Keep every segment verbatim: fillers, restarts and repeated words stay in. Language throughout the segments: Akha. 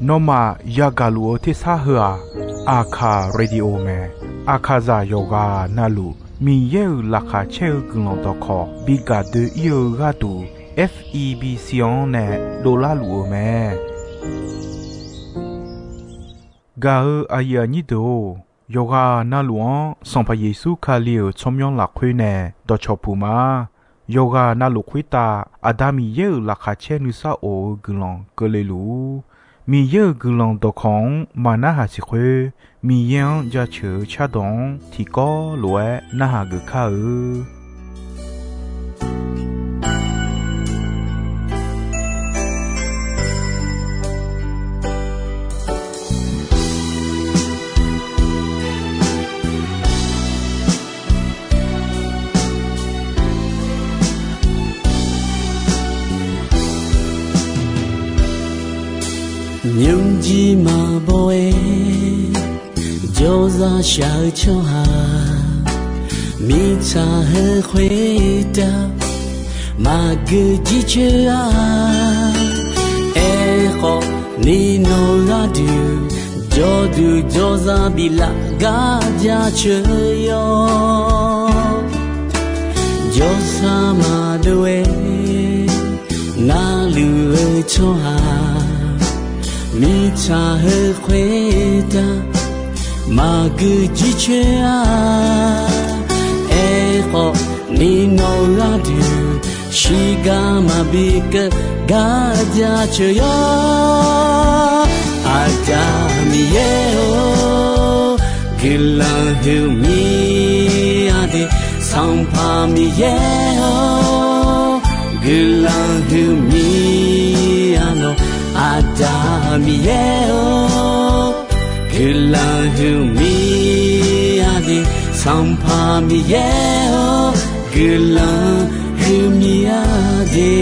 Nawmaf yagaq luf-eu tersar heu-aq, Aqkaq Radio mae. Aqkaqzaq yawqghaq navluf Miqyaer-euq laqkhaq caer-eu guiqlanq dawqkawq bi gaq doe-ir-eu gharduq, F E B C-anr nae dovlar luf-eu mae. Gaq-eu aqyuif aqnyir deuq-or, yawqghaq navluf-anr Sanqpaq Yeqsur Kali-euq tsawrmyanr lafkhoer nae dawqcawq puq ma. Yawqghaq navluf khoertav Aqda Miqyaer-euq laqkhaq caer nuisar of-eu guiqlanq keuvle luf-ur. Miqyaer-euq guiqlanq dawqkawq-anr maqnarhaq siq khoer, Miqyaer-anr jaceuq-eu cardawq-anr tiqkawv lof-aer narhaq geuf kar-eu. Nymrjir maqbaw-aer jawrzaq shaq-eu tsawrhaq, mirtsaq heu khoertav maqgeu jircoer-a. Aerkhawf, ni nawq-eu gharduq jawrduq jawrzaq biflaf gar jaceuq-awr, jawrsar maqdov-aer narluf-eu tsawrhaq, mirtsaq heu khoertav maqgeu jircoer-a. Aerkhawf, ni nawq-eu gharduq shiqgar maqbi keuv gar jaceuq-awr, Aqda Miqyaer-or, guiqlanq huiqmya de. Sanqpaq Miqyaer-or, guiqlanq huiqmya nawq. Aqda Miqyaer-or, guiqlanq huiqmya de. Sanqpaq Miqyaer-or, guiqlanq huiqmya de.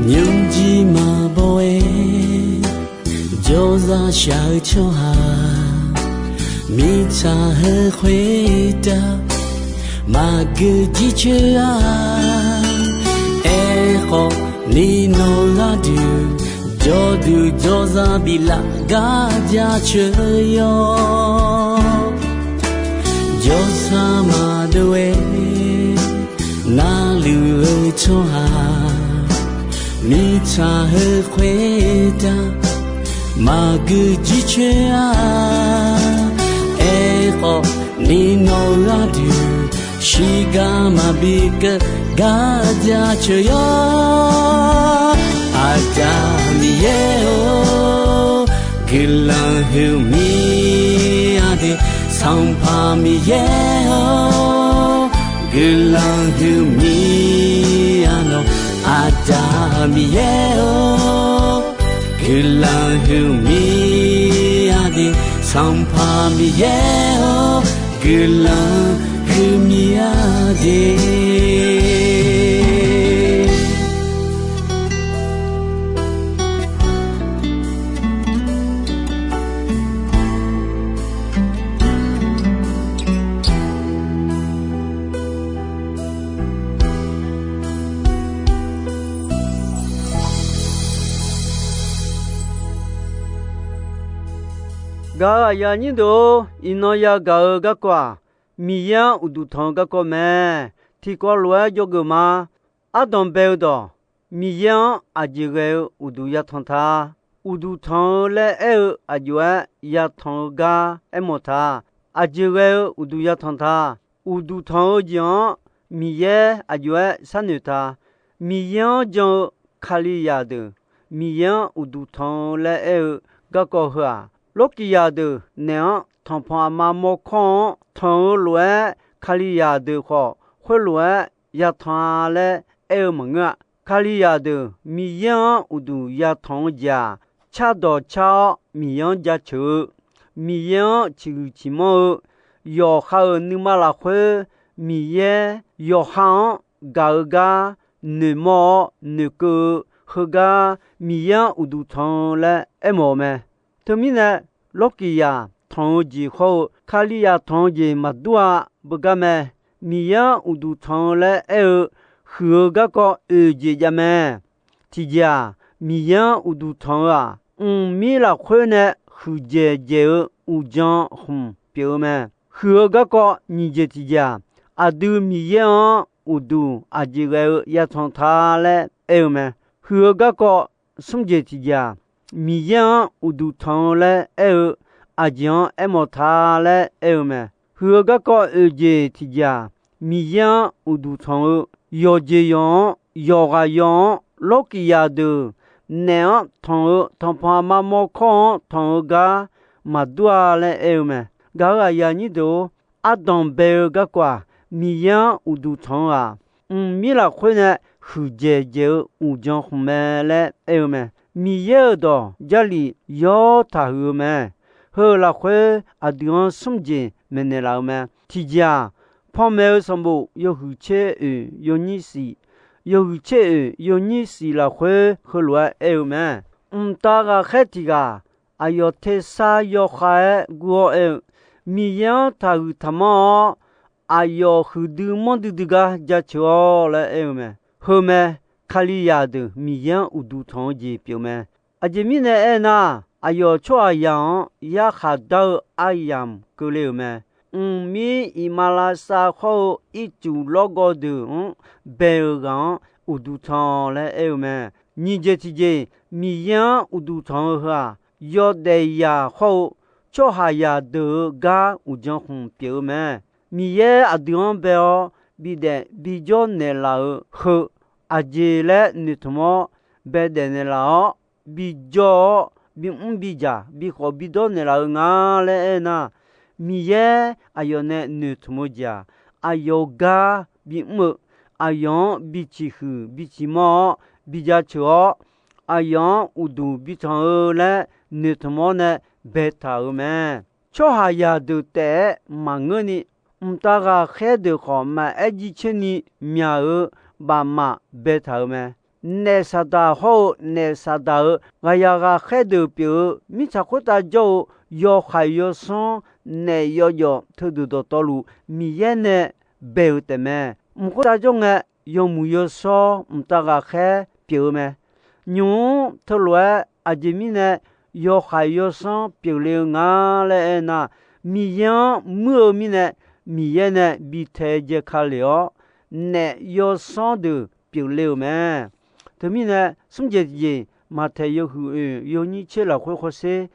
Nymrjir maqbaw-aer jawrzaq shaq-eu tsawrhaq, mirtsaq heu khoertav maqgeu jircoer-a. Aerkhawf, ni nawq-eu gharduq jawrduq jawrzaq biflaf gar jaceuq-awr, jawrsar maqdov-aer narluf-eu tsawrhaq, mirtsaq heu khoertav maqgeu jircoer-a. Aerkhawf, ni nawq-eu gharduq shiqgar maqbi keuv gar jaceuq-awr, Aqda Miqyaer-or, guiqlanq huiqmya de. Sanqpaq Miqyaer-or, guiqlanq huiqmya nawq. Aqda Miqyaer-or, guiqlanq huiqmya de. Sanqpaq Miqyaer-or, guiqlanq huiqmya de. Gaq-eu aqyuif aqnyir deuq-or, iqnan yagaq-eu garkawv-aq, Miqyaer-anr uqduq tanq-eu garkawv mae. Tiqkawv lof-aer jawrgeuf ma. Ardanq bae-eu dawq, Miqyaer-anr aqjeq ghae-eu uqduq yatanq ta. Uqduq tanq-eu laer aer-eu aqjox-aer yatanq-eu gar aermawf ta. Aqjeq ghae-eu uqduq yatanq ta. Uqduq tanq-eu jeq-anr Miqyaer aqjox-aer sharnoeq ta. Miqyaer-anr jan-eu Kalizaq deuq, Miqyaer-anr uqduq tanq-eu laer aer-eu garkawv heu-aq, Lorkizaq deuq naeq-anr tanqpanq aqma mawrkawr-anr tanq-eu lof-aer, Kalizaq deuq khawf khoerlof-aer yatanq-a laer aer-eu maqngeur-a. Kalizaq deuq Miqyaer-anr uqduq yatanq-eu jeq-aq, cardawq car-awr Miqyaer-anr jaceuq-eu, Miqyaer-anr ciqhuiq ciqmanr-eu, yawqha-euq nuima lafkhoer Miqyaer yawqha-anr gaq-eu gar noeqmawr-awr noeqkeuv-eu heugar Miqyaer-anr uqduq tanq-eu laer aermawf-eu mae. Teumirnae, lawrkiqzaq tanq-eu jeq hawr-eu Kalizaq tanq-eu jeq maqdur-a beugar mae. Miqyaer-anr uqduq tanq-eu laer aer-eu, huiq-eu garkawv oeq jeq jav mae. Tiqjeq-aq, Miqyaer-anr uqduq tanq-eu-aq, mqmir lafkhoer nae huiqdzaeq dzaeq-eu uqdzan khmq pyeuf-eu mae. Huiq-eu garkawv nyiq jeq tiqjeq-aq, aqdui Miqyaer-anr uqduq aqjeq ghae-eu yatanq ta laer aer-eu mae. Huiq-eu garkawv smr jeq tiqjeq-aq, Miqyaer-anr uqduq tanq-eu laer aer-eu, aqjeq-anr aermawf ta laer aer-eu mae. Huiq-eu garkawv oeq jeq tiqjeq-aq, Miqyaer-anr uqduq tanq-eu, yawqjeq yawq-anr, yawqghaq yawq-anr, lawrkiqzaq deuq naef-anr tanq-eu tanqpanq aqma mawrkawr-anr tanq-eu gar maqdur-a laer aer-eu mae. Gaq-euq aqyuif aqnyir deuq-or, ardanq bae-eu garkawv-aq, Miqyaer-anr uqduq tanq-eu-aq, mqmir lafkhoer nae huiqdzaeq dzaeq-eu uqdzan khmq mae laer aer-eu mae. Miqyaer-euq dawq Jarlif yawr taqhuiq-eu mae. Heu-euq lafkhoer aqdui-anr smr jeq maeqnaeq laf-eu mae. Tiqjeq-aq, panmaeq-eu sanqbof yawhuiq tser oeq yawnyir shif, yawhuiq tser oeq yawnyir shif lafkhoer heulof-aer aer-eu mae. Mqtav ghaqkhaer tiq ghaq aqyawf tersar yawkhav-aer gur-awr aer-eu, Miqyaer-anr taqhuiq taqmanr-awr, aqyawf huiqdui manrdui dui gar jaceuq-awr laer aer-eu mae. Heu mae, Kalizaq deuq Miqyaer-anr uqduq tanq-eu jeq pyeuf mae. Aqjeq mirnae aernar, aqyawf tsawrhaqzaq-anr yarkhaq dar-eu aryamq keuvle-euq mae. Mqmir iqmalavshav khawr-eu ircuf lawrgawv deuq-anr bae-eu ghaq-anr uqduq tanq laer aer-eu mae. Nyiq jeq tiqjeq, Miqyaer-anr uqduq tanq-eu heu-aq, yawdaef zaq khawr-eu tsawrhaqzaq deuq-eu gar uqdzan khmq pyeuf-eu mae. Miqyaer aqdui-anr bae-awr bidaef bijawr naeqlaf-euq heu, aqjeq laer noeqtmq-awr baedaef naeqlaf-awr, bijawr-awr bimr bijaq bikhawf bidawr naeqlaf-eu nga laer aernar, Miqyaer aqyawf nae noeqtmq-eu jeq-aq, aqyawf-eu gar bimr-eu, aqyawf-anr biciq huiq biciq manr-awr bijaceuq-awr, aqyawf-anr uqduq bitanq-eu laer noeqtmq-awr nae baetaq-euq mae. Tsawrhaqzaq deuq taef-aer maqngeurni, mqtav ghaqkhaer deuq khawf maqaer jircoer ni myaq-euq bafmaf baetaq-euq mae. Naef Saqdaq hawr-eu naef Saqdaq-euq ghaqyaq ghaqkhaer deuq pyeuf-eu mirtsaq khoertav jawr-eu yawhaiq yawsanr naef yawjawf teudeuq dawqtawvluf Miqyaer nae bae-euq taefmae. Mq khoertav jawr ngae, yawmuiq yawshawr mqtav ghaqkhaer pyeuf-eu mae. Nymq-mr teulof-aer aqjeq mirnae yawhaiq yawsanr pyeufle-eu nga laer aernar, Miqyaer-anr muir-eu mirnae, Miqyaer nae bi taedzae ka lef-awr, naef yawsanr deuq pyeufle-euq mae. Teumirnae, smr jeq tiqjeq, Maqtaeq yawhuiq oeq yawnyir tser lafkhoer hawsher,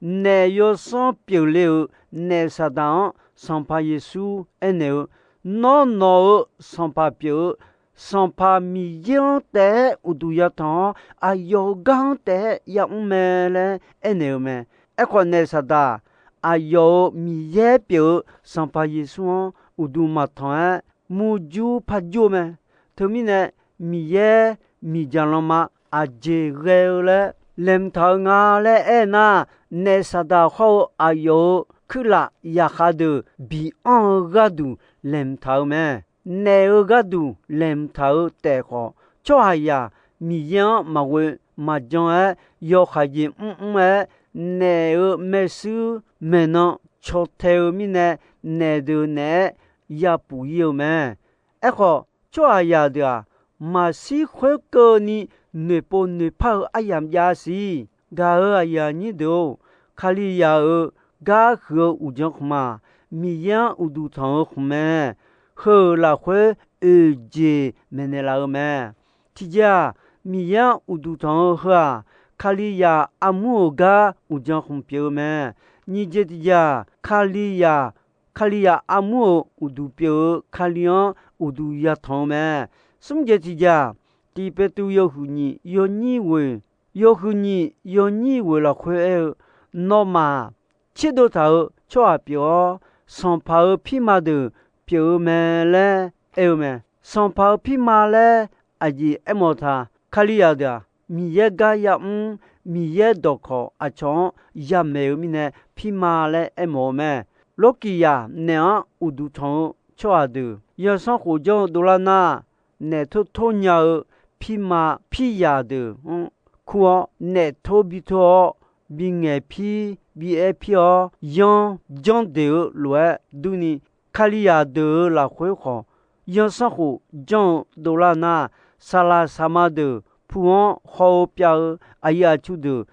naef yawsanr pyeufle-euq naef Saqdaq-anr Sanqpaq Yeqsur aernaeq-eu, Nawr nawq-euq Sanqpaq pyeuf-eu Sanqpaq Miqyaer-anr taef-aer uqduq yatanq-awr, aqyawf-euq gar-anr taef-aer yamr mae laer aernaeq-eu mae. Aerkhawf, naef Saqdaq aqyawf-euq Miqyaer pyeuf-eu Sanqpaq Yeqsur-anr uqduq maqtanq-aer murjur parjur-eu mae. Teumirnae, Miqyaer miqdzaq lanma aqjeq ghae-eu laer laeqhmq taq-eu nga laer aernar, naef Saqdaq hawr-eu aqyawf-euq kuirlaf yaqkhav deuq bianr-eu gharduq laeqhmq taq-eu mae. Naef-eu gharduq laeqhmq taq-eu taef khawf, tsawrhaqzaq Miqyaer-anr maqghoe maqjan-aer yawhaiq jeq mrmr-aer, naef-euq maershuir maeqnan caw tae-eu mirnae, naef deuq naeq-aer yapuf ir-eu mae. Aerkhawf, tsawrhaqzaq deuq-aq, maqshir khoerkeuvni noeqpov noeqpar-eu aryamq jav siq. Gaq-euq aqyuif aqnyir deuq-or, Kalizaq-euq gar huiq-eu uqdzan khmq-aq, Miqyaer-anr uqduq tanq-eu khmq mae. Heu-euq lafkhoer oeq jeq maeqnaeq laf-eu mae. Tiqjeq-aq, Miqyaer-anr uqduq tanq-eu heu-aq, Kalizaq armur-euq gar uqdzan khmq pyeuf-eu mae. Nyiq jeq tiqjeq-aq, Kalizaq, Kalizaq armur-euq uqduq pyeuf-eu Kali-anr uqduq yatanq-eu mae. Smr jeq tiqjeq-aq, Tiq Peqtuv yawhuiq nyiq yawnyir ghoeq, yawhuiq nyiq yawnyir ghoeq lafkhoer aer-eu, Nawmaf tserdov taq-euq tsawrhaq pyeuf-awr, sanqpaq-euq pirma deuq pyeuf-eu mae laer aer-eu mae. Sanqpaq-euq pirma laer aqjeq aermawf taq, Kalizaq deuq-aq, Miqyaer gar yamr, Miqyaer dawqkawq aqcawq-anr yamaeq-eu mirnae pirma laer aermawf-eu mae. Lawrkiqzaq naeq-anr uqduq tanq-eu tsawrhaq deuq, zanrsanrkhof janr-eu dovlar nar, naef tor tor nya-eu pirma pirzaq deuq-anr kur-awr, naef tor bi tor-awr, bingaeq pir, bi aer pir-awr, yanr janr deq-eu lof-aer durni, Kalizaq deuq-euq lafkhoer khawf, zanrsanrkhof janr-eu dovlar nar, saqlaq saqma deuq pu-anr haw-eu pyav-eu aqyuif aqtsu deuq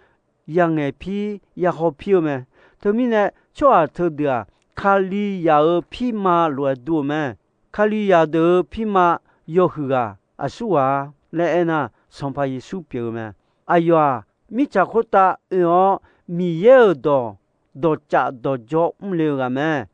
yangaeq pir, yahaw pir-eu mae. Teumirnae, tsawrhaq teudeuq-aq, Kalizaq-euq pirma lof-aer dur-eu mae. Kalizaq deuq-euq pirma yawhuiq ghaq aqsurghaq-a laer aernar, Sanqpaq Yeqsur pyeuf-eu mae. Aqyawf-aq, mirtsaq khoertav oe-awr, Miqyaer-euq dawq dawqcaf dawqjawr mrle-eu ghaq mae.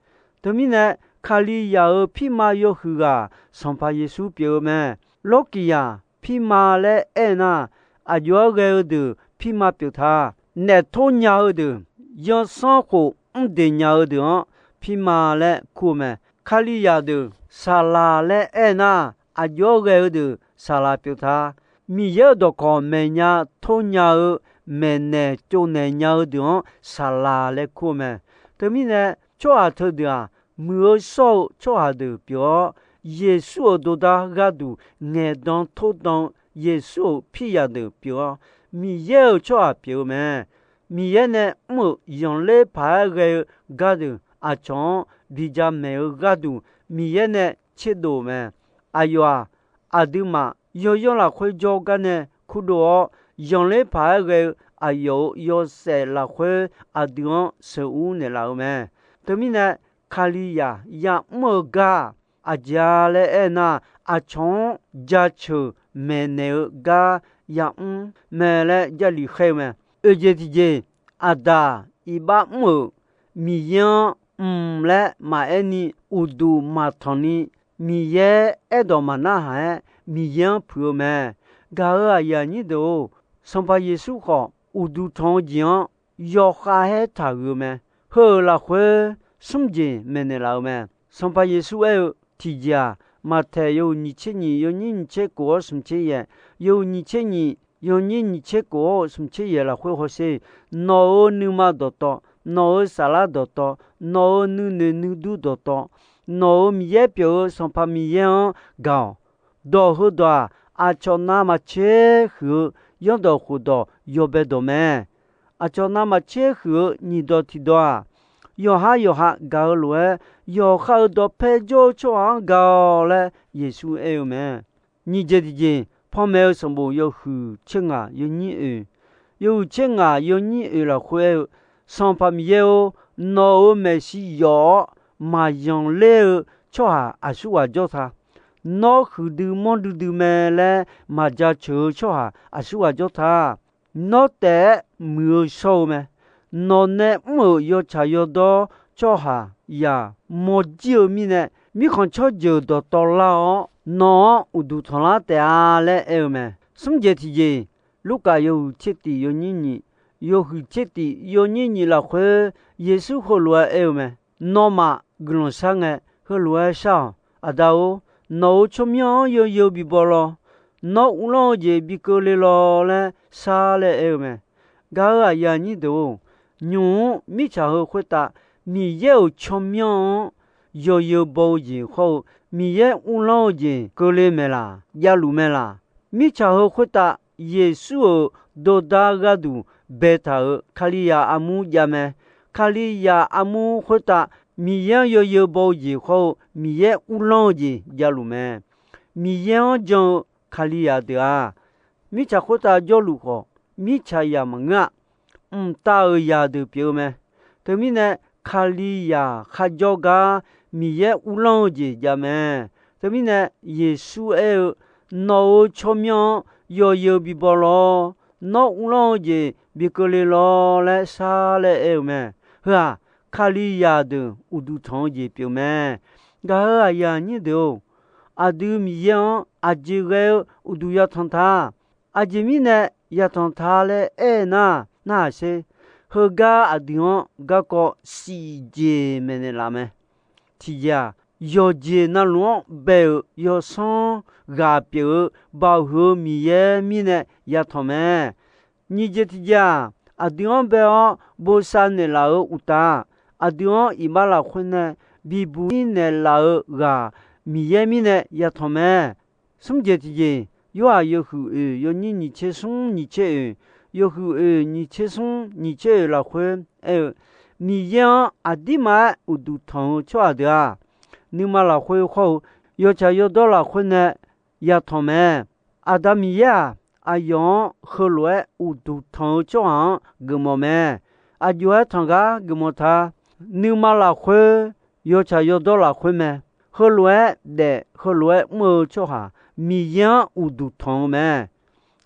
Teumirnae, Kalizaq-euq pirma yawhuiq ghaq Sanqpaq Yeqsur pyeuf-eu mae. Lawrkiqzaq pirma laer aernar, aqjox-aer ghae-eu deuq pirma pyeuf ta. Naef tor nya-eu deuq, zanrsanrkhof mr deq nya-eu deuq-anr pirma laer kur-eu mae. Kalizaq deuq saqlaq laer aernar, aqjox-aer ghae-eu deuq saqlaq pyeuf ta. Miqyaer-euq dawqkawq maeqnya tor nya-eu, maeqnaeq tsovnaeq nya-eu deuq-anr saqlaq laer kur-eu mae. Teumirnae, tsawrhaq teudeuq-aq, muiq-eu shawr-eu tsawrhaq deuq pyeuf-awr, Yeqsur-euq dordar gharduq ngaeqdan tordan-eu Yeqsur-euq pirzaq deuq pyeuf-awr, Miqyaer-euq tsawrhaq pyeuf-eu mae. Miqyaer nae mr-euq zanqler paq-aer ghae-eu gardeuq aqcawq-anr bi jamaeq-eu gharduq, Miqyaer nae tserdov-euq mae. Aqyawf-aq, aqduimaf yawyanr lafkhoer jawrgar nae kurdov-awr, zanqler paq-aer ghae-eu aqyawf-euq yawshaef lafkhoer aqdui-anr sheuqur naeqlaf-eu mae. Teumirnae, Kalizaq ya'mr-eu gar-aq, aqjeq-a laer aernar, aqcawq-anr jaceuq maeqnaeq-eu gar ya'mr mae laer Jarlif khaer-eu mae. Oeqjeq tiqjeq, Aqdaq iqbax mr-euq Miqyaer-anr mq laer maqaer ni, uqduq maqtanq ni, Miqyaer aerdawq maqnarhaq-aer Miqyaer-anr puiq-eu mae. Gaq-euq aqyuif aqnyir deuq-or, Sanqpaq Yeqsur khawf uqduq tanq-eu jeq-anr yawkhav haer taqhuiq-eu mae. Heu-euq lafkhoer smr jeq maeqnaeq laf-eu mae. Sanqpaq Yeqsur aer-eu tiqjeq-aq, Maqtaeq yawhuiq nyiq tser nyiq yawnyir nyiq tser kof-awr smq tser yaeq, yawhuiq nyiq tser nyiq yawnyir nyiq tser kof-awr smq tser yaeq lafkhoer hawsher. Nawq-euq nuima dawqtawv, nawq-euq saflar dawqtawv, nawq-euq nuinoeq nuidur dawqtawv, nawq-euq Miqyaer pyeuf-eu Sanqpaq Miqyaer-anr gaq-awq. Dawq heudawq-aq, aqcawq navmaqtser huiq-eu zanrdawq khofdawq yawbae dawq mae. Aqcawq navmaqtser huiq-eu nyiq dawq tiq dawq-aq, yawqhar yawqha gaq-eu lof-aer, yawqha-euq dawqpae jawr-eu tsawrhaq-anr gaq-awq laer Yeqsur aer-eu mae. Nyiq jeq tiqjeq, panmaeq-eu sanqbof yawhuiq tser ngaq yawnyir oeq, yawhuiq tser ngaq yawnyir oeq lafkhoer aer-eu, Sanqpaq Miqyaer-or, nawq-euq maeqshi yawf-awr maqyanq ler-eu tsawrhaq aqsurghaq jawr ta. Nawr huiqdui manrdui dui mae laer maqjaceuq-eu tsawrhaq aqsurghaq jawr ta. Nawr taef-aer muiq-eu shawr-eu mae. Nawq nae mr-euq yawtsaq yawdawr tsawrhaq yaq mawrjir-eu mirnae, mirkhanq tsawrjeuq dawqtawvlar-awr nawq-anr uqduq tanqlar taef-a laer aer-eu mae. Smr jeq tiqjeq, Lurkaf yawhuiq tser tif yawnyir nyiq, yawhuiq tser tif yawnyir nyiq lafkhoer Yeqsur heulof-aer aer-eu mae. Nawmaf guiqlanq shar ngae, heulof-aer shar-awq. Aqda-or, nawq-euq tsawrmyanr-anr yawzeu bibaw lawr. Nawr uvlanr-eu jeq bi keuvle lawr laer shar laer aer-eu mae. Gaq-euq aqyuif aqnyir deuq-or, nymq-mr mirtsaq heu khoertav Miqyaer-euq tsawrmyanr-anr yawzeu baw-eu jeq hawr-eu, Miqyaer uvlanr-eu jeq keuvle maeq laq, javluf mae laq. Mirtsaq heu khoertav Yeqsur-euq dordar gharduq baetaq-euq Kalizaq armur jav mae. Kalizaq armur khoertav Miqyaer-anr yawzeu baw-eu jeq hawr-eu, Miqyaer uvlanr-eu jeq javluf mae. Miqyaer-anr jan-eu Kalizaq deuq-aq, mirtsaq khoertav jawrluf khawf, mirtsaq zaq maqngeur-a. Mqtav-euq zaqdeuq pyeuf-eu mae. Teumirnae, Kalizaq kharjawr gar Miqyaer uvlanr-eu jeq jav mae. Teumirnae, Yeqsur aer-eu, Nawq-euq tsawrmyanr-anr yawzeu bibaw lawr. Nawr uvlanr-eu jeq bi keuvle lawr laer shar laer aer-eu mae. Heu-aq, Kalizaq deuq uqduq tanq-eu jeq pyeuf mae. Gaq-euq aqyuif aqnyir deuq-or, aqdui Miqyaer-anr aqjeq ghae-eu uqduq yatanq ta. Aqjeq mirnae yatanq ta laer aernar, narhaq sher. Heugar aqdui-anr garkawv siqjeq maeqnaeq laf mae. Tiqjeq-aq, yawqjeq navluf-anr bae-euq yawsanr ghaq pyeuf-eu baoq huiq-eu Miqyaer mirnae yatanq mae. Nyiq jeq tiqjeq-aq, aqdui-anr bae-awr bosav naeqlaf-euq uqtaf, aqdui-anr iqbax lafkhoer nae bibuq-ir naeqlaf-euq ghaq Miqyaer mirnae yatanq mae. Smr jeq tiqjeq, Yorhaq yawhuiq oeq yawnyir nyiq tser smr nyiq tser oeq, yawhuiq oeq nyiq tser smr nyiq tser oeq lafkhoer aer-eu, Miqyaer-anr aqdirmar-aer uqduq tanq-eu tsawrhaq deuq-aq, nuima lafkhoer khawr-eu yawtsaq yawdawr lafkhoer nae yatanq mae. Aqda Miqyaer-aq, aqyawf-anr heulof-aer uqduq tanq-eu tsawrhaq-anr geufmawf mae. Aqjox-aer tanq gar geufmawf ta. Nuima lafkhoer, yawtsaq yawdawr lafkhoer mae. Heulof-aer daef, heulof-aer mr-eu tsawrhaq, Miqyaer-anr uqduq tanq-eu mae.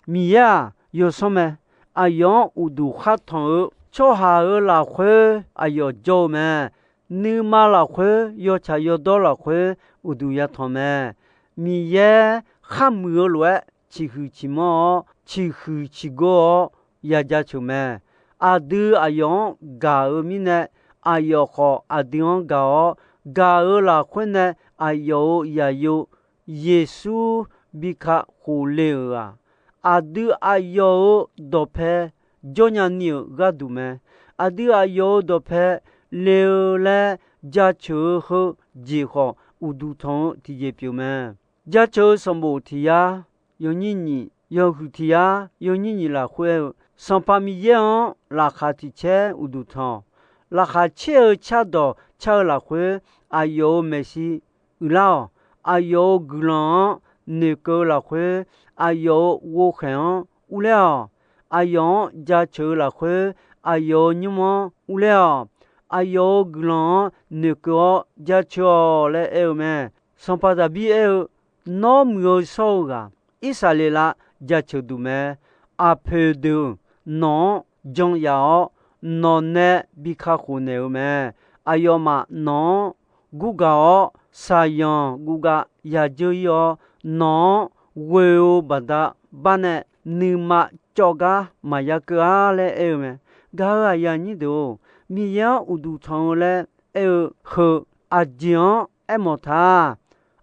Miqyaer-aq, yawsanr mae. Aqyawf-anr uqduq khar tanq-eu tsawrhaq-euq lafkhoer aqyawf jawr-eu mae. Nuima lafkhoer, yawtsaq yawdawr lafkhoer uqduq yatanq mae. Miqyaer khar muiq-eu lof-aer ciqhuiq ciqmanr-awr, ciqhuiq ciqgor-awr ya jaceuq mae. Aqdui aqyawf-anr gaq-eu mirnae, aqyawf khawf aqdui-anr gaq-awr, gaq-eu lafkhoer nae aqyawf-euq zaqyo Yeqsur bi kakhof le-euq-aq, aqdui aqyawf-euq dawqpae jawrnya ni-euq gharduq mae. Aqdui aqyawf-euq dawqpae le-eu laer jaceuq-eu heu jeq khawf, uqduq tanq-eu tiqjeq pyeuf mae. Jaceuq-eu sanqbof tiq yar yawnyir nyiq, yawhuiq tiq yar yawnyir nyiq lafkhoer aer-eu, Sanqpaq Miqyaer-anr laqkhaq tiq caer uqduq tanq-awq. Laqkhaq caer-eu cardawq car-eu lafkhoer, aqyawf-euq maeqshi uiqlar-awq. Aqyawf-euq guiqlanq-anr noeqkeuv-eu lafkhoer, aqyawf-euq ghovkhaeq-anr urler-awq. Aqyawf-anr jaceuq-eu lafkhoer, aqyawf-euq nymr-anr urler-awq. Aqyawf-euq guiqlanq-anr noeqkeuv-awr jaceuq-awq laer aer-eu mae. Sanqpaq Daqbir aer-eu, Nawr muiq-eu shawr-eu ghaq, Irsaqleqlav jaceuq duq mae. Aqpoeq deuq nawq-anr jan yaf-awr, nawq nae bi kakhof naeq-eu mae. Aqyawfmaf nawq-anr gurgaq-awr, shaqyanq guvgav yajeur-ir-awr, nawq-anr ghoe-eu baqda bar nae nuima cawv gar maqya keuv-ar laer aer-eu mae. Gaq-euq aqyuif aqnyir deuq-or, Miqyaer-anr uqduq tanq-eu laer aer-eu heu, aqjeq-anr aermawf ta.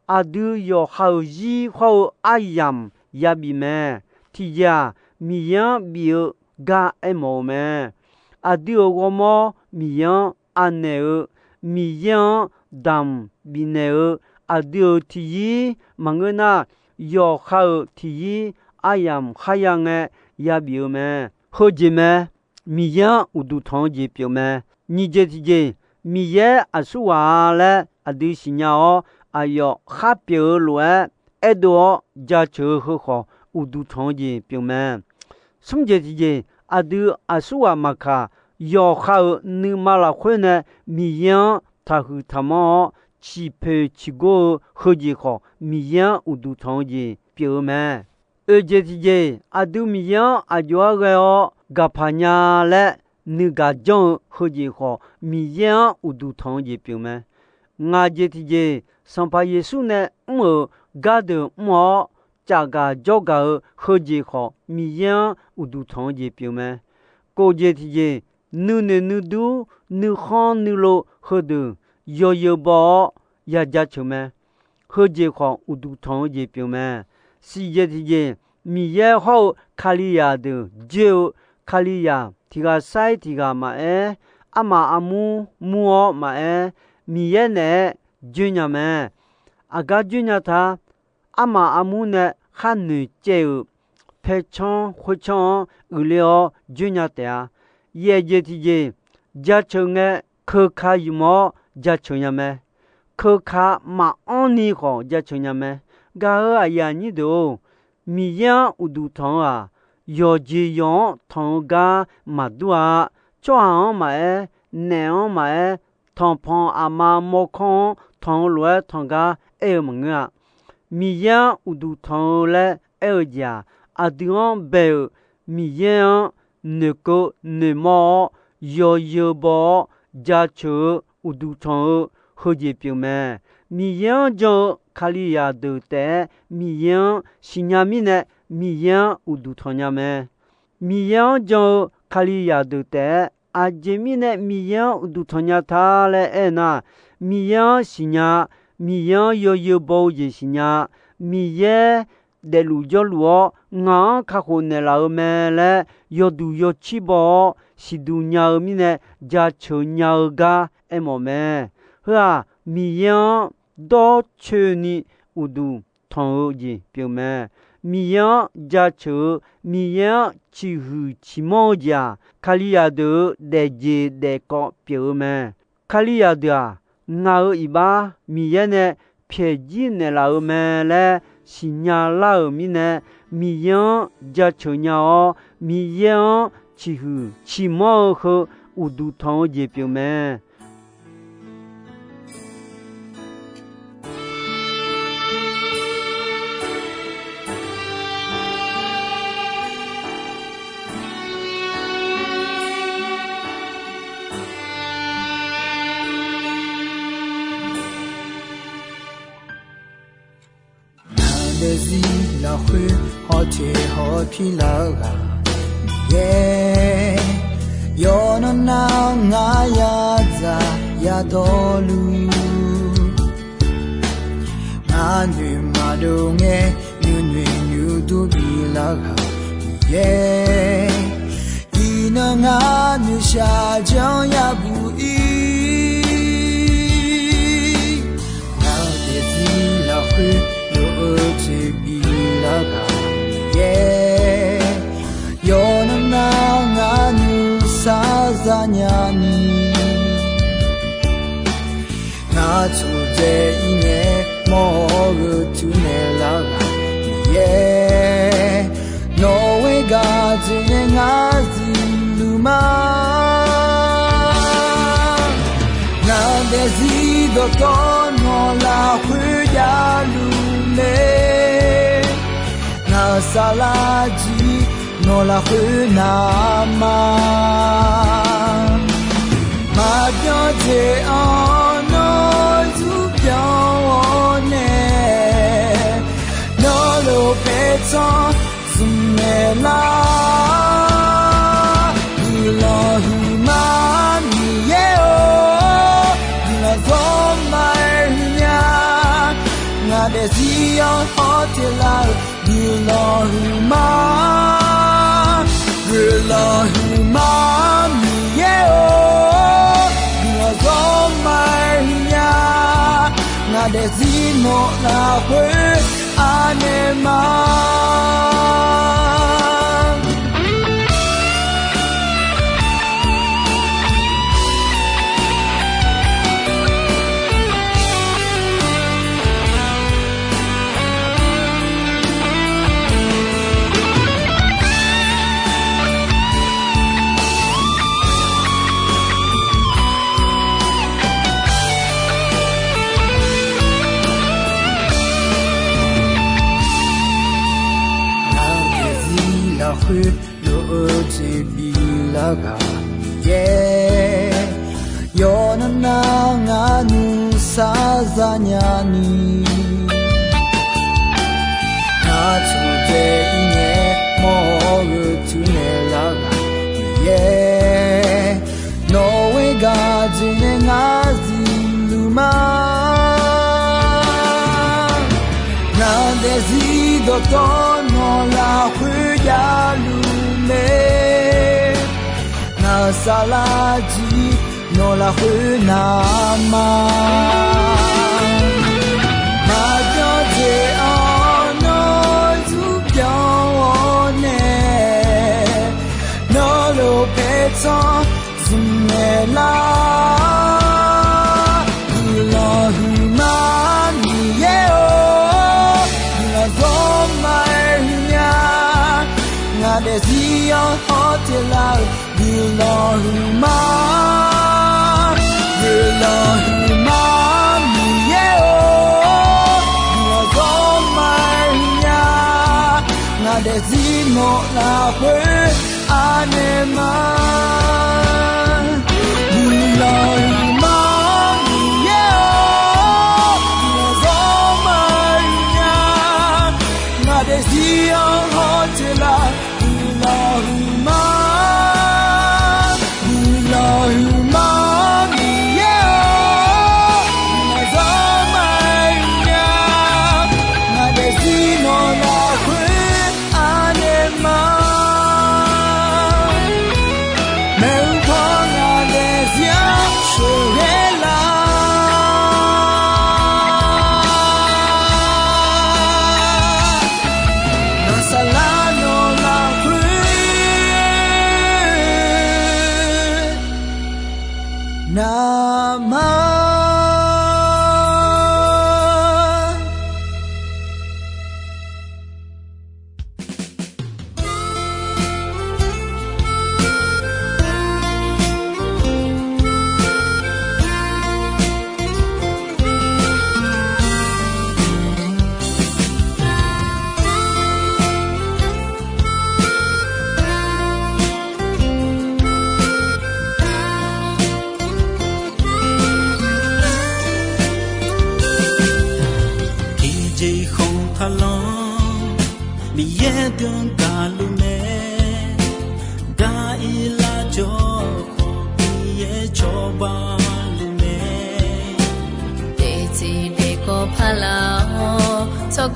Aqdui yawqha-euq zir hawr-eu aryamq yabif mae. Tiqjeq-aq, Miqyaer-anr bif-eu gar aermawf-eu mae. Aqdui-euq ghawrmawr Miqyaer-anr anaeq-eu, Miqyaer-anr damq bifnaeq-eu, aqdui-euq tiqyir maqngeur nar, yawqha-euq tiqyir aryamq kharya ngae yabif-eu mae. Heujeq mae. Miqyaer-anr uqduq tanq-eu jeq pyeuf mae. Nyiq jeq tiqjeq, Miqyaer aqsurghaq-a laer aqdui siqnya-awr, aqyawf khar pyeuf-eu lof-aer aerdov-awr jaceuq-eu heu khawf, uqduq tanq-eu jeq pyeuf mae. Smr jeq tiqjeq, aqdui aqsurghaq maqkaq, yawqha-euq nuima lafkhoer nae Miqyaer-anr taqhuiq taqmanr-awr, ciqpoeq ciqgor-eu heujeq khawf, Miqyaer-anr uqduq tanq-eu jeq pyeuf-eu mae. Oeq jeq tiqjeq, aqdui Miqyaer-anr aqjox-aer ghae-awr gaqpaq nya laer nuigaq janr-eu heujeq khawf, Miqyaer-anr uqduq tanq-eu jeq pyeuf mae. Ngaq jeq tiqjeq, Sanqpaq Yeqsur nae mr-euq gardeuq mr-awr cafgaq jawrgaq-eu heujeq khawf, Miqyaer-anr uqduq tanq-eu jeq pyeuf mae. Kof jeq tiqjeq, nuinoeq nuidur, nuikhanr nuilov heudeuq yawzeu baw-awr ya jaceuq mae. Heujeq khawf, uqduq tanq-eu jeq pyeuf mae. Siq jeq tiqjeq, Miqyaer hawr-eu Kalizaq deuq joer-eu, Kalizaq tiq ghaq sair tiq ghaq maqaer, armaf armur mur-awr maqaer, Miqyaer naeq-aer joer nya mae. Aqgar joer nya ta. Armaf armur nae khar noeqcaev-euq paercanr khoercanr-anr uiqler-awr joer nya taef-a. Yaeq jeq tiqjeq, jaceuq ngae keuka ymq-awr jaceuq nya mae. Keuka maqanr ni khawf jaceuq nya mae. Gaq-euq aqyuif aqnyir deuq-or, Miqyaer-anr uqduq tanq-eu-aq, yawqjeq yawq-anr tanq-eu gar maqdur-a. Tsawrhaq-anr maqaer, naef-anr maqaer, tanqpanq aqma mawrkawr-anr tanq-eu lof-aer tanq gar aer-eu maqngeur-a. Miqyaer-anr uqduq tanq-eu laer aer-eu jeq-aq, aqdui-anr bae-euq Miqyaer-anr noeqkeuv noeqmawr-awr, yawzeu baw-awr jaceuq-eu uqduq tanq-eu heujeq pyeuf mae. Miqyaer-anr jan-eu Kalizaq deuq taef-aer Miqyaer-anr siqnya mirnae, Miqyaer-anr uqduq tanq nya mae. Miqyaer-anr jan-eu Kalizaq deuq taef-aer aqjeq mirnae Miqyaer-anr uqduq tanq nya ta laer aer-eu nar, Miqyaer-anr siqnya, Miqyaer-anr yawzeu baw-eu jeq siqnya, Miqyaer daefluf jawrluf-awr ngaq-anr kakhof naeqlaf-eu mae laer yawduq yawcir baw-awr siqduq nya-eu mirnae, jaceuq nya-eu gar aermawf mae. Heu-aq, Miqyaer-anr dawrcoeni uqduq tanq-eu jeq pyeuf mae. Miqyaer-anr jaceuq-eu, Miqyaer-anr ciqhuiq ciqmanr-eu jeq-aq, Kalizaq deuq-euq daefjeq daefkawv pyeuf-eu mae. Kalizaq deuq-aq, ngaq-euq iqbax Miqyaer nae pyaeq jir naeqlaf-eu mae laer siqnya lar-euq mirnae, Miqyaer-anr jaceuq nya-awr, Miqyaer-anr ciqhuiq ciqmanr-eu heu uqduq tanq-eu jeq pyeuf mae. Ngaq daefzir lafkhoer hawteq hawpir lar-eu ghaq Miqyaer, yawqnan nar ngar yadzaq yadawrluf, ngar noeqma dov ngae nuinoeq nuidur bilar ghaq Miqyaer, iqnan ngar noeqshaq janr yabuq ir. Ngaq daefzir lafkhoer lof-eu jeq bilar ghaq Miqyaer, yawqnan nar ngar nuisar zanya ni, ngar taqdzae ir ngae mawr-eu teunaeq lar ghaq Miqyaer, nawq-euq gaqdzae nae ngar zifluf ma. Ngaq daefzir dawqtawv nawq lafkhoer javluf mae. Ngaq saflar jir nawq lafkhoer navma, maqbyan jeq-anr nawr zurbyan-awr nae, nawr lof paertsanr zmq naeq lar. Guiqlanq huiqma Miqyaer-or, guiqlanq zawr ma-aer huiqnya. Ngaq daefzir-anr hawteq lar-eu guiqlanq huiqma, guiqlanq huiqma Miqyaer-or, guiqlanq zawr ma-aer huiqnya. Ngaq daefzir nawq lafkhoer anaeq ma. Ngaq daefzir lafkhoer lof-eu jeq bilar ghaq Miqyaer, yawqnan nar ngar nuisar zanya ni, ngar taqdzae ir ngae mawr-eu teunaeq lar ghaq Miqyaer, nawq-euq gaqdzae nae ngar zifluf ma. Ngaq daefzir dawqtawv nawq lafkhoer javluf mae. Ngaq saflar jir nawq lafkhoer navma, maqbyan jeq-anr nawr zurbyan-awr nae, nawr lof paertsanr zmq naeq lar. Guiqlanq huiqma Miqyaer-or, guiqlanq zawr ma-aer huiqnya. Ngaq daefzir-anr hawteq lar-eu guiqlanq huiqma, guiqlanq huiqma Miqyaer-or, guiqlanq zawr ma-aer huiqnya. Ngaq daefzir nawq lafkhoer anaeq ma. Guiqlanq huiqma Miqyaer-or, guiqlanq zawr ma-aer huiqnya. Ngaq daefzir-anr hawteq lar guiqlanq huiqma, guiqlanq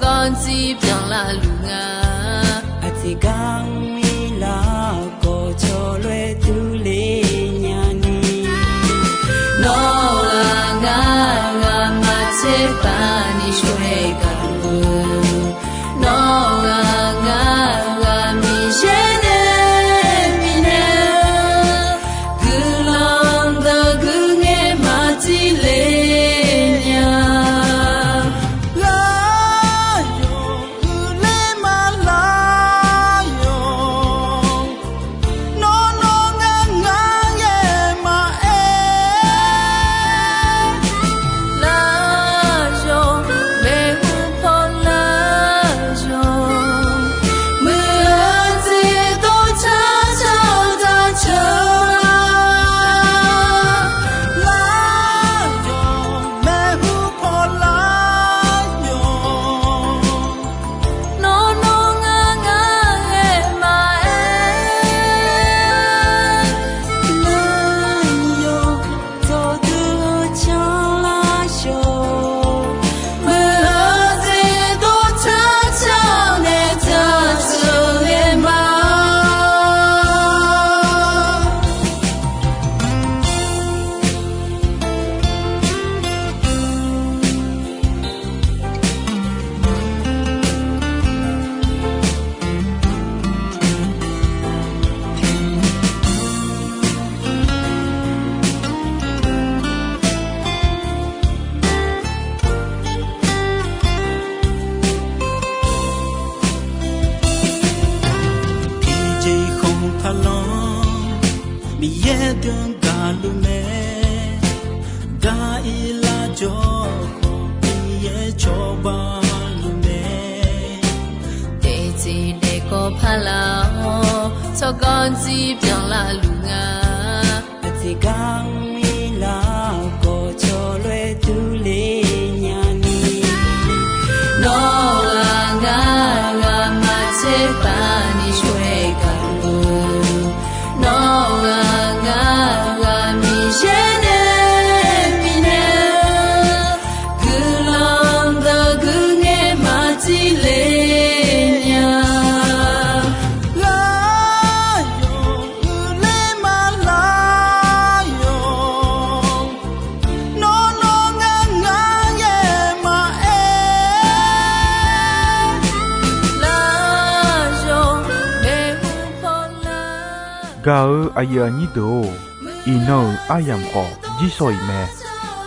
Ganrdzir byanlar luf nga. Aqtiqgar mrlar khawf cawloer durler nyani. Nawr-aq ngar ghaq maqtser baqni shawr-aer gaq-eu, nawr-aq ngar ghaq Miqyaer nae bifnaeq-eu guiqlanq deuq guiqngaer maqdir le nya. Lar-awq, uiqler ma lar-awq. Nawr nawr ngar ngar ghae maqaer. Lar-awq, maeqhu paw lar-awq. Muiq-eu jeq dov car car daq ceuq. Lar-awq, maeqhu paw lar-awq. Nawr nawr ngar ngar ghae maqaer. Lar-awq, dawqdui-eu canlar shawq. Muiq-eu jeq dov car car nae taq ceuq ghae ma. Tiqjeq khanq taqlanr Miqyaer deuq gaqluf mae. Gar-ir lar jawr khawf Miqyaer cawba luf mae. Daefzir daefkawv paq lar-awr tsawrganr dzir byanlar luf nga. Aqtiqgar mrlar khawf cawloer durler nyani. Nawr-aq ngar ghaq maqtser baqni shawr-aer gaq-eu, nawr-aq ngar ghaq Miqyaer nae bifnaeq-eu guiqlanq deuq guiqngaer maqdir le nya. Lar-awq, uiqler ma lar-awq. Nawr nawr ngar ngar ghae maqaer. Lar-awq, maeqhu paw lar. Gaq-eu aqyuif aqnyir deuq-or, iqnan-euq aryamq khawf jirsawq iq mae.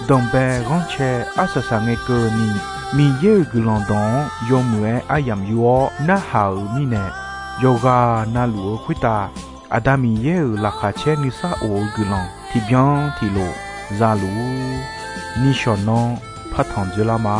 Danqbae ghanrcae arsaq saq ngae keuvni, Miqyaer-euq guiqlanq dawq-anr yawmuiq-aer aryamq yur-awr narhaq-euq mirnae, yawqghaq na luf-eu khoertav Aqda Miqyaer-euq laqkhaq caer nuisar of-eu guiqlanq tiqbyan tiqlof za luf-ur. Nishawq nanr partanq dzoerlar ma.